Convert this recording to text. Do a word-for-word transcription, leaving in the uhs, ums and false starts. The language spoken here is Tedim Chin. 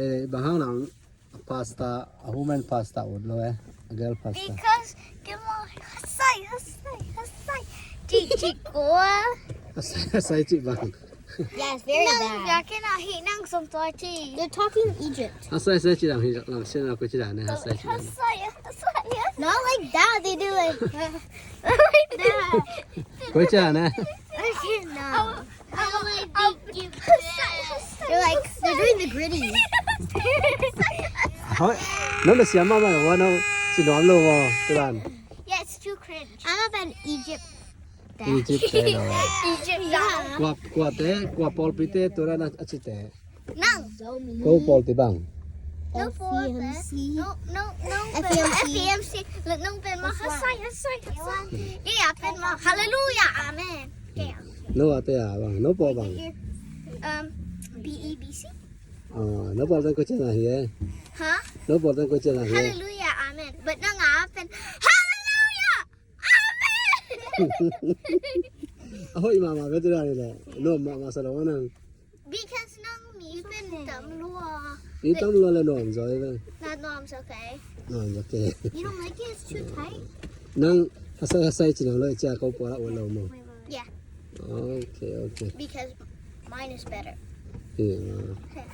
Eh, bang hang nang a pastor, a woman pastor ut lo eh, a girl pastor. Because kei mah hasai, hasai, hasai. Cih, cih kua. Hasai, hasai cih bang. Yeah, it's very bad. Nang biakinn ah hih nang sawm tua ci. They're talking Egypt. Hasai, hasai cih dang hi lang, sian a koi cih dan eh, hasai cih dang. Hasai, hasai, hasai. Not like that. They do like, like that. Koi cih dan eh. Okay, no. They're like, they're doing the gritty. Hoi, nang na siam mahmah lo, nang ci nuam lo maw, tu dan. Yeah, it's too cringe. I'm a fan Egypt. Egypt te lo. Egypt. Yeah. Kua, kua te, kua pawlpi te, tu dan a ci te. Nang. Ko pawlpi bang. No pawlpi. F E M C. No, no, no, F E M C. F E M C. Nang pen mah hasai, hasai, hasai. Yeah, pen mah. Hallelujah, amen. Yeah. No a te a bang, no pawl bang. Um, B E B C. Ah, no pawl teng koi cih dan hi eh. Huh? No pawl teng koi cih dan hi eh. Hallelujah, amen. But nang a pen, hallelujah, amen. A hoih mahmah ve tu dan hi leh. Nuam mahmah sa lo nang. Because nang mi pen tam lua. Mi tam lua leh nuam zaw hi ve. Not nuam, it's okay. Nuam zaw ke. You don't like it? It's too tight. Nang hasai, hasai ci nuam lo, cia ko pawl a ut lo maw. Yeah. Okay, okay. Because mine is better. Yeah. Okay.